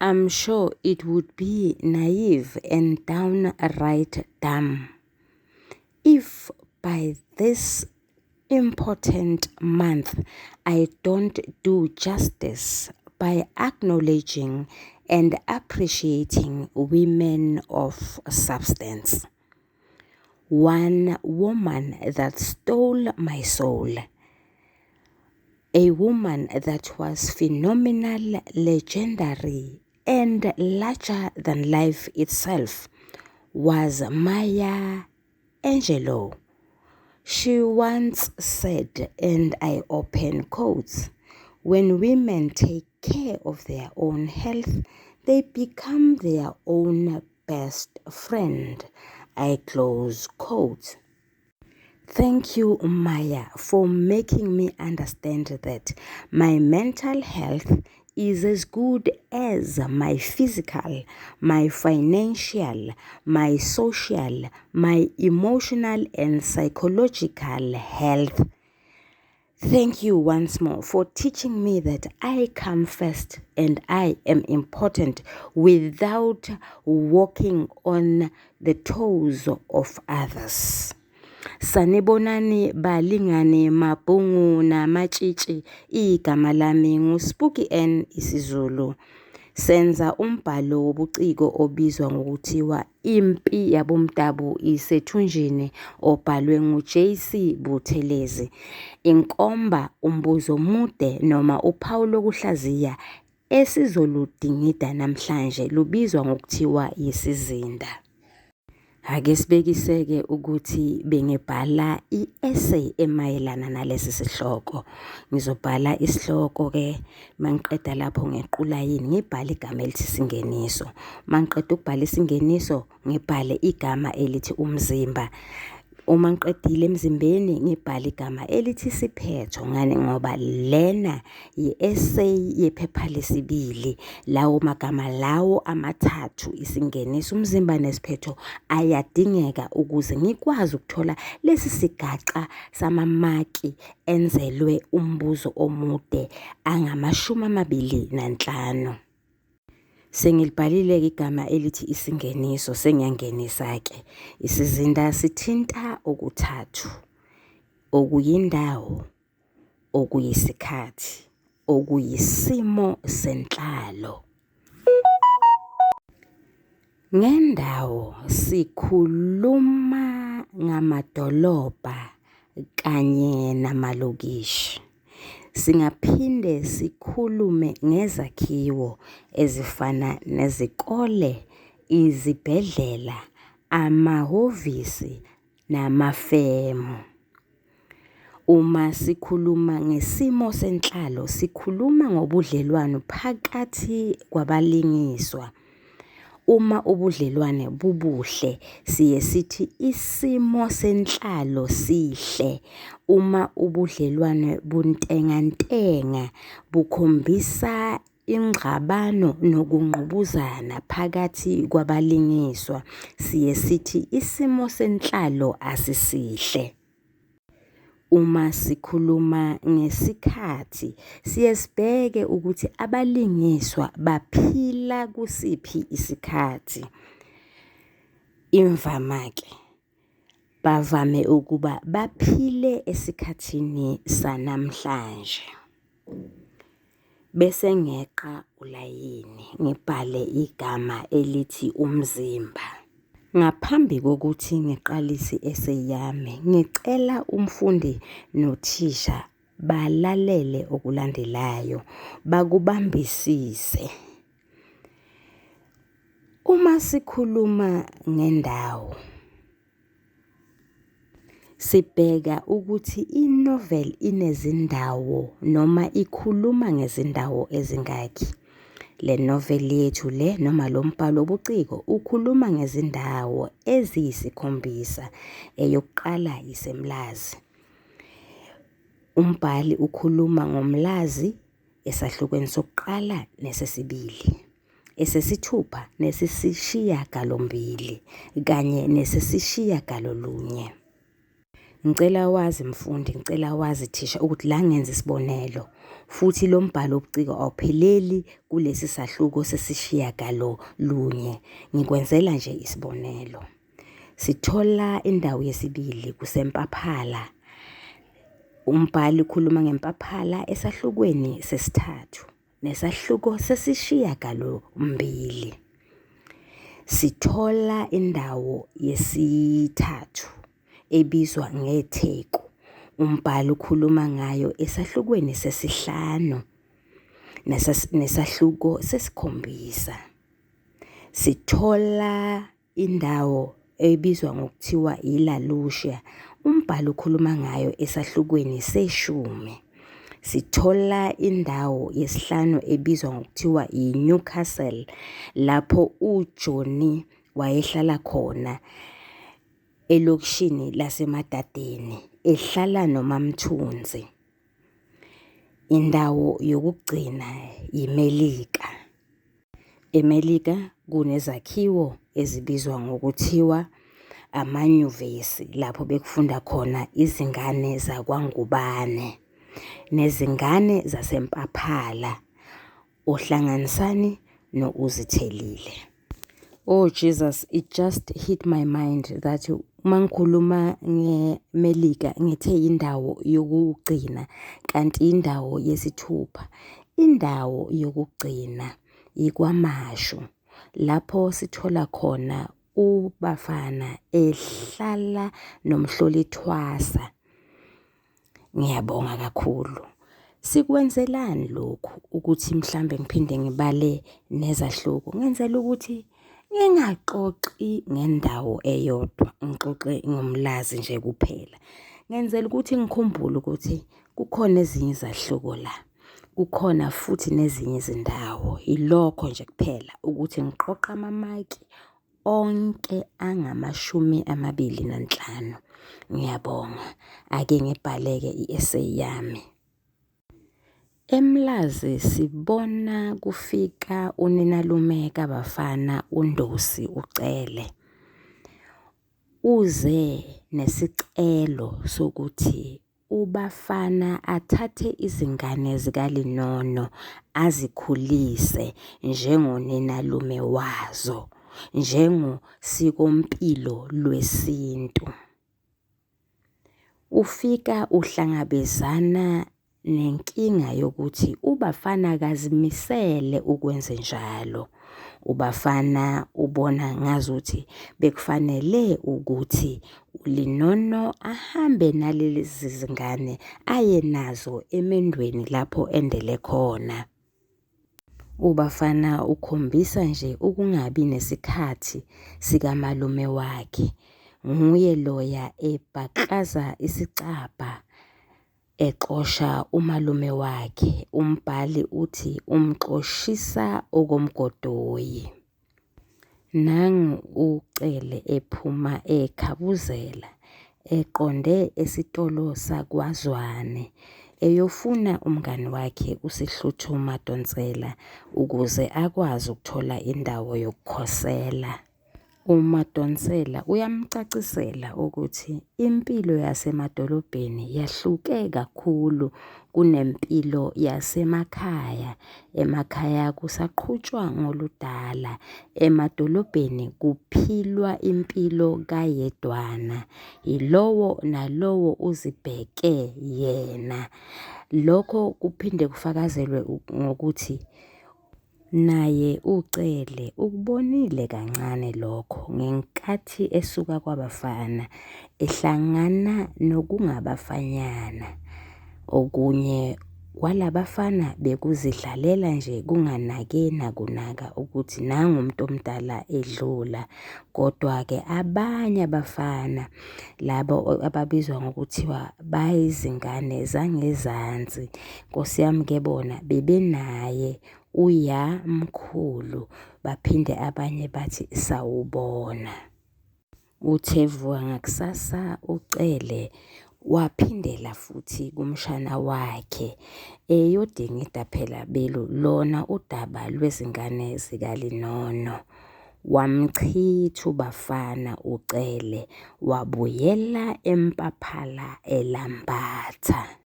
I'm sure it would be naive and downright dumb if by this important month I don't do justice by acknowledging and appreciating women of substance. One woman that stole my soul. A woman that was phenomenal, legendary, and larger than life itself was Maya Angelou. She once said, and I open quotes, when women take care of their own health, they become their own best friend. I close quote. Thank you, Maya, for making me understand that my mental health is as good as my physical, my financial, my social, my emotional, and psychological health. Thank you once more for teaching me that I come first and I am important without walking on the toes of others. Sanibonani balingani mabhungu namatshitshi igama lami nguSpooky N isiZulu. Senza umbhalo wobuciko obizwa ngokuthiwa Impi Yabomdabu Isethunjini obhalwe nguJC Buthelezi. Inkomba, umbuzo omude noma uphawu lokuhlaziya esizoludingida namhlanje lubizwa ngokuthiwa yisizinda. Ake sibekiseke ukuthi bengibhala i-essay emayelana nalesi sihloko. Ngizobhala isihloko-ke mangiqeda lapho ngequla yini ngibhale igama elithi isingeniso. Mangiqeda ukubhala isingeniso ngibhale igama elithi umzimba. Uma ngiqedile emzimbeni ngibhale igama elithi isiphetho ngani ngoba lena yi-essay yephepha lesibili. Lawo magama lawo amathathu isingeniso, umzimba nesiphetho ayadingeka ukuze ngikwazi ukuthola lesi sigaxa samamaki enzelwe umbuzo omude angama-25. Sengilibhalile-ke igama elithi isingeniso, sengiyangenisa-ke. Isizinda sithinta okuthathu, okuyindawo, okuyisikhathi, okuyisimo senhlalo. Ngendawo sikhuluma ngamadolobha kanye namalokishi. Singaphinde sikhulume ngezakhiwo ezifana nezikole, izibhedlela, amahhovisi namafemu. Uma sikhuluma ngesimo senhlalo sikhuluma ngobudlelwano phakathi kwabalingiswa. Uma ubudlelwane bubuhle siye sithi isimo senhlalo sihle. Uma ubudlelwane buntengantenga bukhombisa ingxabano nokungqubuzana phakathi kwabalingiswa siye sithi isimo senhlalo asisihle. Uma sikhuluma ngesikhathi siye sibheke ukuthi abalingiswa baphila kusiphi isikhathi. Imvama-ke bavame ukuba baphile esikhathini sanamhlanje. Bese ngeqa ulayini ngibhale igama elithi umzimba. Ngaphambi kokuthi ngiqalise i-essay yami, ngicela umfundi nothisha balalele okulandelayo, bakubambisise. Uma sikhuluma ngendawo, Sibheka ukuthi i-novel inezindawo noma ikhuluma ngezindawo ezingaki. Le novel yethu le noma lo mbhalo wobuciko ukhuluma ngezindawo eziyisikhombisa. Eyokuqala yiseMlazi. Umbhali ukhuluma ngoMlazi esahlukweni sokuqala nesesibili, esesithupha nesesishiyagalombili kanye nesesishiyagalolunye. Ngicela wazi mfundi, ngicela wazi thisha ukuthi la ngenza isibonelo. Futhi lo mbhalo wobuciko awupheleli kulesi sahluko sesishiyagalolunye, ngikwenzela nje isibonelo. Sithola indawo yesibili kuseMpaphala. Umbhali ukhuluma ngeMpaphala esahlukweni sesithathu nesahluko sesishiyagalombili. Sithola indawo yesithathu ebizwa ngeTheku. Umbhali ukhuluma ngayo esahlukweni sesihlanu nesahluko sesikhombisa. Sithola indawo ebizwa ngokuthiwa iLa Lucia. Umbhali ukhuluma ngayo esahlukweni seshumi. Sithola indawo yesihlanu ebizwa ngokuthiwa i-Newcastle lapho uJohnny wayehlala khona elokishini laseMadadeni ehlala noMaMthunzi. Indawo yokugcina yiMelika. EMelika kunezakhiwo ezibizwa ngokuthiwa amanyuvesi lapho bekufunda khona izingane zakwaNgubane nezingane zaseMpaphala oHlanganisani no-Uzithelile. Oh Jesus, it just hit my mind that uma ngikhuluma ngeMelika ngithe indawo yokugcina kanti indawo yesithupha. Indawo yokugcina iKwaMashu lapho sithola khona uBafana ehlala noMhloli Thwasa. Ngiyabonga kakhulu. Sikwenzelani lokhu ukuthi mhlambe ngiphinde ngibale nezahluko? Ngenzela ukuthi ngingaxoxi ngendawo eyodwa, ngixoxe ngoMlazi nje kuphela. Ngenzela ukuthi ngikhumbule ukuthi kukhona ezinye izahluko la, kukhona futhi nezinye izindawo. Yilokho nje kuphela ukuthi ngiqoqe amamaki onke angama-25. Ngiyabonga. Ake ngibhale-ke i-essay yami. EMlazi sibona kufika uninalume kaBafana uNdosi uCele. Uze nesicelo sokuthi uBafana athathe izingane zikaLinono azikhulise njengoninalume wazo, njengosikompilo lwesintu. Ufika uhlangabezana nenkinga yokuthi uBafana akazimisele ukwenzenjalo. UBafana ubona ngazuthi bekufanele ukuthi uLinono ahambe nalezi zingane aye nazo emendweni lapho endele khona. UBafana ukhombisa nje ukungabi nesikhathi sikamalume wakhe. Nguye loya ebhaklaza isicabha exosha umalume wakhe. Umbhali uthi umxoshisa okomgodoyi. Nangu uCele ephuma ekhabuzela eqonde esitolo sakwaZwane eyofuna umngani wakhe uSihluthu Madonsela ukuze akwazi ukuthola indawo yokukhosela. UMadonsela uyamcacisela ukuthi impilo yasemadolobheni yahluke kakhulu kunempilo yasemakhaya. Emakhaya kusaqhutshwa ngoludala, emadolobheni kuphilwa impilo kayedwana. Yilowo nalowo uzibheke yena. Lokho kuphinde kufakazelwe ngokuthi naye uCele ukubonile kancane lokho ngenkathi esuka kwaBafana ehlangana nokungabafanyana. Okunye kwalabafana bekuzidlalela nje kunganake nakunaka ukuthi nangu umuntu omdala edlula. Kodwa-ke abanye abafana labo ababizwa ngokuthiwa bayizingane zangezansi, Nkosi yami-ke bona bebenaye uya mkhulu, baphinde abanye bathi sawubona. Uthe evuka ngakusasa uCele waphindela futhi kumshana wakhe eyodingida phela belu lona udaba lwezingane zikaLinono. Wamchitha uBafana uCele wabuyela eMpaphala eLambatha.